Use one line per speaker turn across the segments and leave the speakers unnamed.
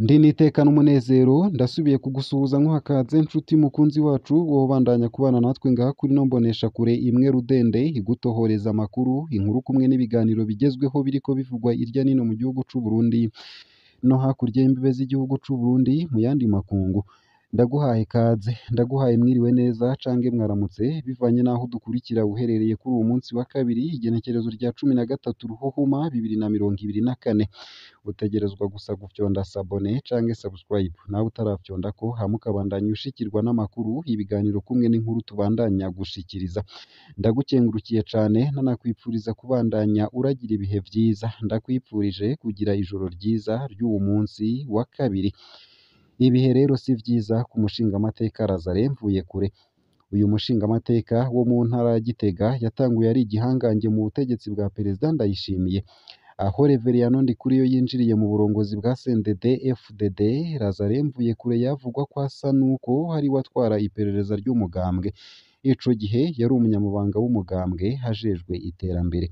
Ndi n'iteka n'umunezero ndasubiye kugusuhuza nkuha kaze nshuti mukunzi wacu wowe ubandanya kubana natwe ngaha kuri ino mboneshakure imwe rudende igutohoreza amakuru, inkuru kumwe n'ibiganiro bigezweho biriko bivugwa irya nino mu gihugu c'u Burundi no hakurya y'imbibe z'igihugu c'u Burundi mu yandi makungu. Ndaguhaye kaze, ndaguhaye mwiriwe neza cange mwaramutse bivanye n'aho udukurikira uherereye kuri uwu munsi wa kabiri igenekerezo rya 13 Ruhuhuma 2024. Utegerezwa gusa gufyonda sabone canke subscribe nawe utarafyondako hama ukabandanya ushikirwa n'amakuru, ibiganiro kumwe n'inkuru tubandanya gushikiriza. Ndagukengurukiye cane nanakwipfuriza kubandanya uragira ibihe vyiza, ndakwipfurije kugira ijoro ryiza ry'uwu munsi wa kabiri. Ibihe rero si vyiza ku mushingamateka Lazare Mvuyekure. Uyu mushingamateka wo mu ntara ya Gitega yatanguye ari igihangange mu butegetsi bwa Perezida Ndayishimiye. Aho Reveriyano Ndikuriyo yinjiriye mu burongozi bwa CNDD FDD, Lazare Mvuyekure yavugwa ko asa nuko ariwe atwara iperereza ry'umugambwe. Ico gihe yari umunyamabanga w'umugambwe ajejwe iterambere.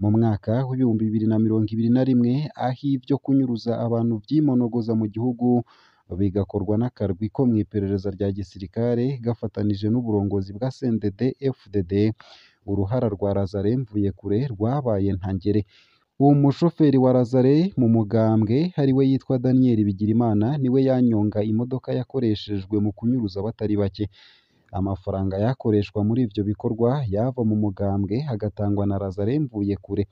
Mu mwaka w'2021 aho ivyo kunyuruza abantu vyimonogoza mu gihugu bigakorwa n'akarwi ko mw'iperereza rya gisirikare gafatanije n'uburongozi bwa CNDD FDD, uruhara rwa Lazare Mvuyekure rwabaye ntangere. Umushoferi wa Lazare mu mugambwe ariwe yitwa Daniel Bigirimana niwe yanyonga imodoka yakoreshejwe mu kunyuruza abatari bake. Amafaranga yakoreshwa muri ivyo bikorwa yava mu mugambwe agatangwa na Lazare Mvuyekure.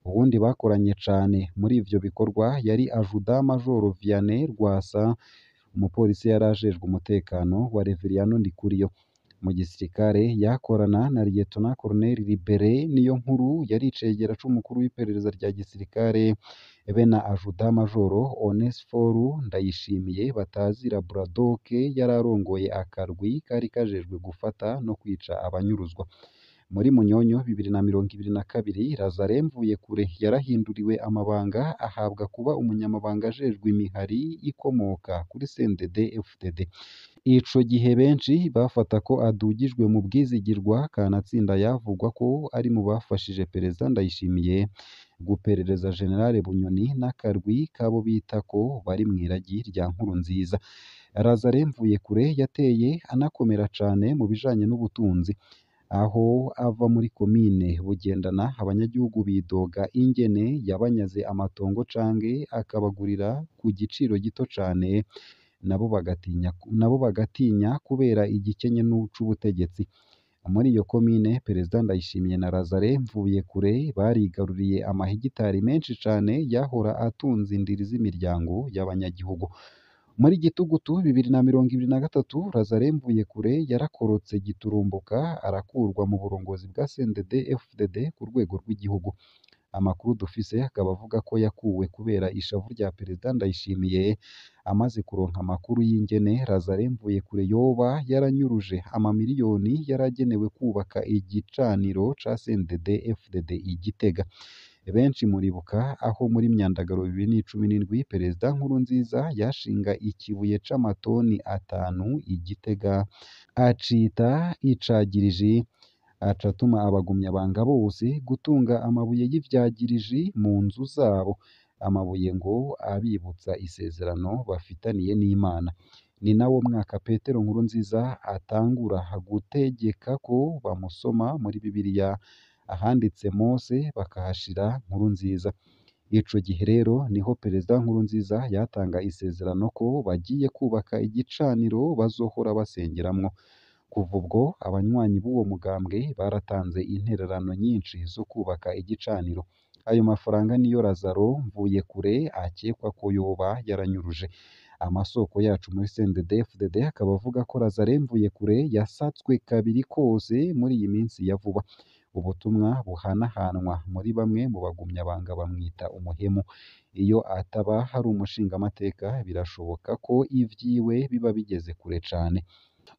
Uwundi bakoranye cane muri ivyo bikorwa yari Ajuda Majoro Vianney Rwasa, umupolisi yari ajejwe umutekano wa Reveriyano Ndikuriyo. Mu gisirikare yakorana na Lieutenant Colonel Libere Niyonkuru yari icegera c'umukuru w'iperereza rya gisirikare be na Ajuda Majoro Onesphore Ndayishimiye batazira Bradoke yari arongoye akarwi kari kajejwe gufata no kwica abanyuruzwa. Muri Munyonyo 2022 Lazare Mvuyekure yarahinduriwe amabanga ahabwa kuba umunyamabanga ajejwe imihari ikomoka kuri CNDD FDD. Ico gihe benshi bafata ko adugijwe mu bwizigirwa kanatsinda yavugwa ko ari mu bafashije Perezida Ndayishimiye guperereza General Bunyoni n'akarwi k'abo bita ko bari mw'iragi rya Nkurunziza. Lazare Mvuyekure yateye anakomera cane mu bijanye n'ubutunzi. Aho ava muri komine Bugendana abanyagihugu bidoga ingene yabanyaze amatongo canke akabagurira ku giciro gito cane, nabo bagatinya kubera igikenye c'ubutegetsi. Muri iyo komine Perezida Ndayishimiye na Lazare Mvuyekure barigaruriye amahegitari menshi cane yahora atunze indiri z'imiryango y'abanyagihugu. Muri Gitugutu 2023 Lazare Mvuyekure yarakorotse giturumbuka arakurwa mu burongozi bwa CNDD FDD ku rwego rw'igihugu. Amakuru dufise akaba avuga ko yakuwe kubera ishavu rya Perezida Ndayishimiye amaze kuronka amakuru y'ingene Lazare Mvuyekure yoba yaranyuruje amamiliyoni yaragenewe kubaka igicaniro ca CNDD FDD i Gitega. Benshi muribuka aho muri Myandagaro 2017 Perezida Nkurunziza yashinga ikibuye c'amatoni 5 i Gitega acita icagiriji, aca atuma abagumyabanga bose gutunga amabuye y'ivyagiriji mu nzu zabo, amabuye ngo abibutsa isezerano bafitaniye n'Imana. Ni nawo mwaka Petero Nkurunziza atangura gutegeka ko bamusoma muri Bibiliya ahanditse Mose bakahashira Nkurunziza. Ico gihe rero niho Perezida Nkurunziza yatanga isezerano ko bagiye kubaka igicaniro bazohora basengeramwo. Kuva ubwo abanywanyi b'uwo mugambwe baratanze intererano nyinshi zo kubaka igicaniro. Ayo mafaranga niyo Lazaro Mvuyekure akekwa ko yoba yaranyuruje. Amasoko yacu muri CNDD FDD akaba avuga ko Lazare Mvuyekure yasatswe kabiri kose muri iyi minsi ya vuba. Ubutumwa buhanahanwa muri bamwe mu bagumyabanga bamwita umuhemu. Iyo ataba ari umushingamateka birashoboka ko ivyiwe biba bigeze kure cane.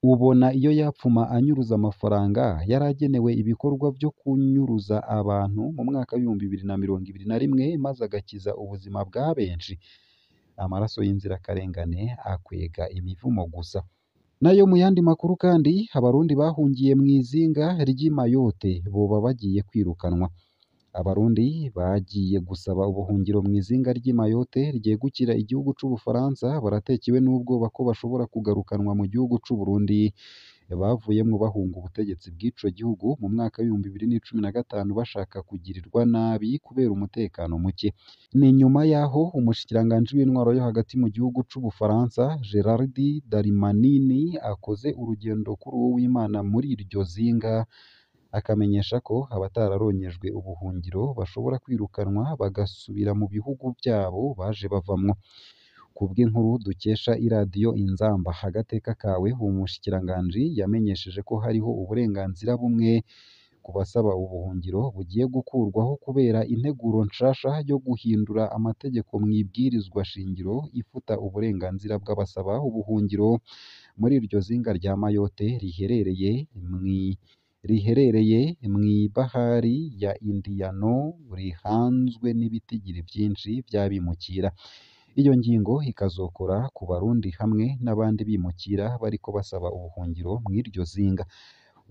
Ubona iyo yapfuma anyuruza amafaranga yaragenewe ibikorwa vyo kunyuruza abantu mu mwaka w'2021 maze agakiza ubuzima bwa benshi. Amaraso y'inzirakarengane akwega imivumo gusa. Nayo mu yandi makuru kandi, abarundi bahungiye mw'izinga ry'i Mayotte boba bagiye kwirukanwa. Abarundi bagiye gusaba ubuhungiro mw'izinga ry'i Mayotte ryegukira igihugu c'Ubufaransa baratekewe n'ubwoba ko bashobora kugarukanwa mu gihugu c'Uburundi bavuyemwo bahunga ubutegetsi bw'ico gihugu mu mwaka w'2015 bashaka kugirirwa nabi kubera umutekano muke. Ni nyuma y'aho umushikiranganji w'intwaro yo hagati mu gihugu c'Ubufaransa Gerard Darmanin akoze urugendo kuri uwo w'Imana muri iryo zinga, akamenyesha ko abatararonkejwe ubuhungiro bashobora kwirukanwa bagasubira mu bihugu vyabo baje bavamwo. Kubw'inkuru dukesha iradiyo Inzamba agateka kawe, uwo mushikiranganji yamenyesheje ko hariho uburenganzira bumwe ku basaba ubuhungiro bugiye gukurwaho kubera integuro nshasha yo guhindura amategeko mw'ibwirizwa shingiro ifuta uburenganzira bw'abasaba ubuhungiro muri iryo zinga rya Mayotte riherereye mw'ibahari ya Indiyano rihanzwe n'ibitigiri vyinshi vy'abimukira. Iyo ngingo ikazokora ku Barundi hamwe n'abandi bimukira bariko basaba ubuhungiro mw'iryo zinga.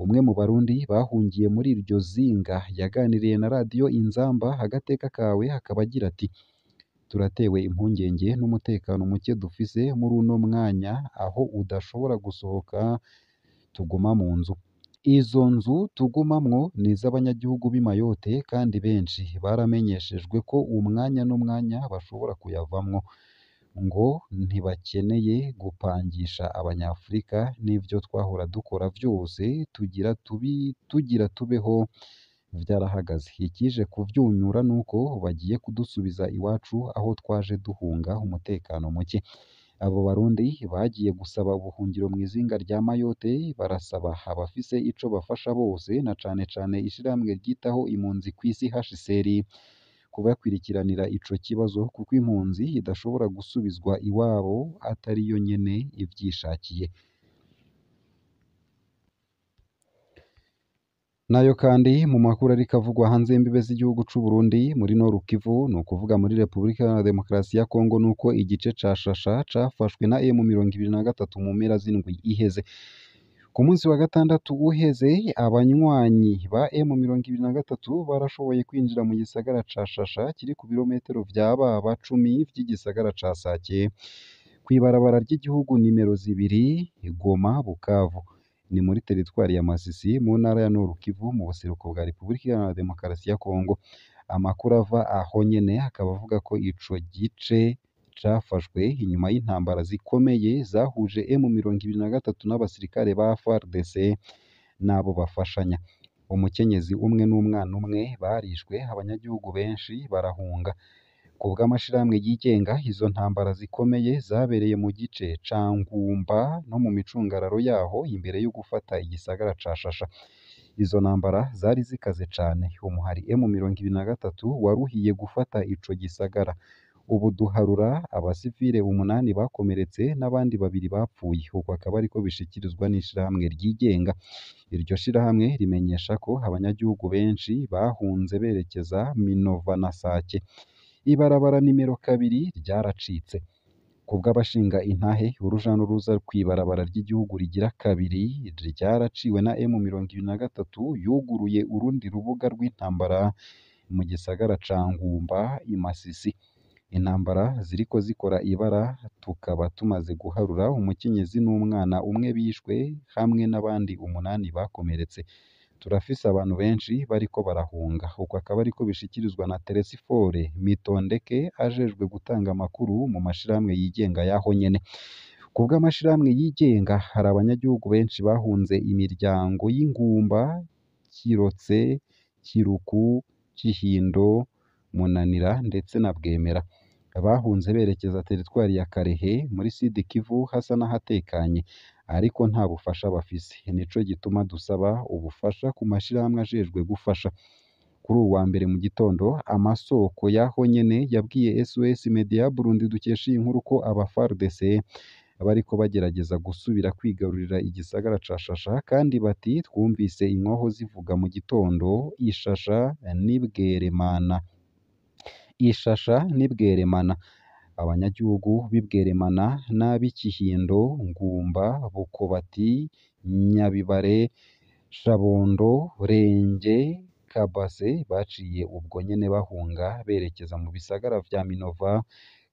Umwe mu Barundi bahungiye muri iryo zinga yaganiriye na radiyo Inzamba agateka kawe akaba agira ati: "Turatewe impungenge n'umutekano muke dufise muri uno mwanya aho udashobora gusohoka tuguma mu nzu. Izo nzu tugumamwo ni iz'abanyagihugu b'i Mayotte kandi benshi baramenyeshejwe ko umwanya n'umwanya bashobora kuyavamwo. Ngo ntibakeneye gupangisha abanyafrika n'ivyo twahora dukora vyose tugira tubeho vyarahagaze. Ikije kuvyunyura nuko bagiye kudusubiza iwacu aho twaje duhunga umutekano muke." Abo Barundi bagiye gusaba ubuhungiro mw'izinga rya Mayotte barasaba abafise ico bafasha bose na cane cane ishirahamwe ryitaho impunzi kw'isi HCR kubakwirikiranira ico kibazo kuko impunzi idashobora gusubizwa iwabo atari yo nyene ivyishakiye. Nayo kandi mu makuru ariko avugwa hanze y'imbibe z'igihugu c'u Burundi muri Nord Kivu, ni ukuvuga muri Repubulika Iharanira Demokarasi ya Kongo, nuko igice ca Shasha cafashwe na M23 mu mpera z'indwi iheze. Ku munsi wa gatandatu uheze, abanywanyi ba M23 barashoboye kwinjira mu gisagara ca Shasha kiri ku birometero vya baba cumi vy'igisagara ca Sake, kw'ibarabara ry'igihugu nimero 2 Goma Bukavu. Ni muri teritwari ya Masisi mu ntara ya Nord Kivu mu buseruko bwa Repubulika Iharanira Demokarasi ya Kongo. Amakuru ava aho nyene akaba avuga ko ico gice cafashwe inyuma y'intambara zikomeye zahuje M23 n'abasirikare ba FARDC n'abo bafashanya. Umukenyezi umwe n'umwana umwe barishwe, abanyagihugu benshi barahunga. Ku bw'amashirahamwe yigenga, izo ntambara zikomeye zabereye mu gice ca Ngumba no mu micungararo yaho imbere yo gufata igisagara ca Shasha. Izo ntambara zari zikaze cane. Umuhari M23 waruhiye gufata ico gisagara. Ubu duharura abasivile 8 bakomeretse n'abandi 2 bapfuye. Uko akaba ariko bishikirizwa n'ishirahamwe ryigenga. Iryo shirahamwe rimenyesha ko abanyagihugu benshi bahunze berekeza Minova na Sake. Ibarabara nimero 2 ryaracitse. Ku bw'abashinga intahe, uruja n'uruza kw'ibarabara ry'igihugu rigira kabiri ryaraciwe na M23 yuguruye urundi rubuga rw'intambara mu gisagara ca Ngumba i Masisi. Intambara ziriko zikora ibara, tukaba tumaze guharura umukenyezi n'umwana umwe bishwe hamwe n'abandi 8 bakomeretse. Turafise abantu benshi bariko barahunga. Uko akaba ariko bishikirizwa na Teresifore Mitondeke ajejwe gutanga amakuru mu mashirahamwe yigenga y'aho nyene. Ku bw'amashirahamwe yigenga, hari abanyagihugu benshi bahunze imiryango y'Ingumba, Kirotse, Kiruku, Kihindo, Munanira ndetse na Bwemera. Bahunze berekeza teritwari ya Karehe muri Sud Kivu hasa n'ahatekanye, ariko nta bufasha bafise. Nico gituma dusaba ubufasha ku mashirahamwe ajejwe gufasha. Kuri uwu wa mbere mu gitondo, amasoko y'aho nyene yabwiye SOS Media Burundi dukesha iyi nkuru ko aba FARDC bariko bagerageza gusubira kwigarurira igisagara ca Shasha, kandi bati twumvise inkoho zivuga mu gitondo ishasha n'ibweremana. Ishasha n'ibweremana. Abanyagihugu b'Ibweremana n'ab'Ikihindo, Ngumba, Bukobati, Nyabibare, Shabondo, Renge, Kabase baciye ubwo nyene bahunga berekeza mu bisagara vya Minova,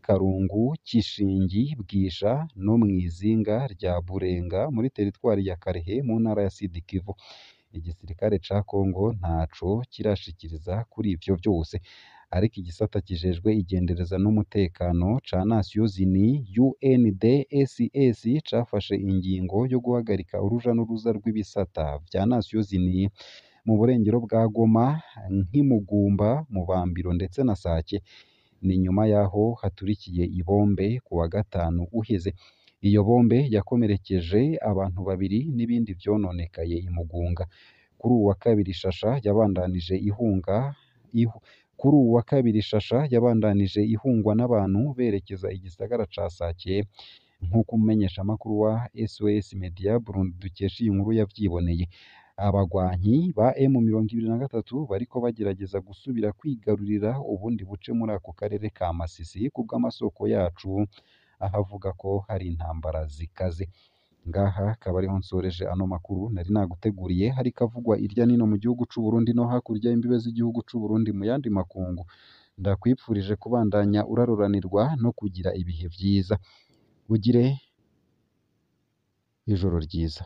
Karungu, Kishingi, Bwisha no mw'izinga rya Burenga muri teritwari ya Karehe mu ntara ya Sud Kivu. Igisirikare ca Congo ntaco kirashikiriza kuri ivyo vyose, ariko igisata kijejwe igendereza n'umutekano ca Nations Unies UNDSS cafashe ingingo yo guhagarika uruja n'uruza rw'ibisata vya Nations Unies mu burengero bwa Goma nk'Imugumba, Mubambiro ndetse na Sake. Ni nyuma y'aho haturikiye ibombe ku wa gatanu uheze. Iyo bombe yakomerekeje abantu babiri n'ibindi vyononekaye i Mugunga. Kuri uwu wa kabiri Shasha yabandanije ihunga ihu, kuri uwu wa kabiri Shasha yabandanije ihungwa n'abantu berekeza igisagara ca Sake, nk'uko umumenyeshamakuru wa SOS Media Burundi dukesha iyi nkuru yavyiboneye. Abagwanyi ba M23 bariko bagerageza gusubira kwigarurira ubundi buce muri ako karere ka Masisi kubw'amasoko yacu aho avuga ko hari intambara zikaze. Ngaha akaba ariho nsoreje ano makuru nari naguteguriye, hariko avugwa irya nino mu gihugu c'u Burundi no hakurya y'imbibe z'igihugu c'u Burundi mu yandi makungu. Ndakwipfurije kubandanya uraroranirwa no kugira ibihe vyiza. Ugire ijoro ryiza.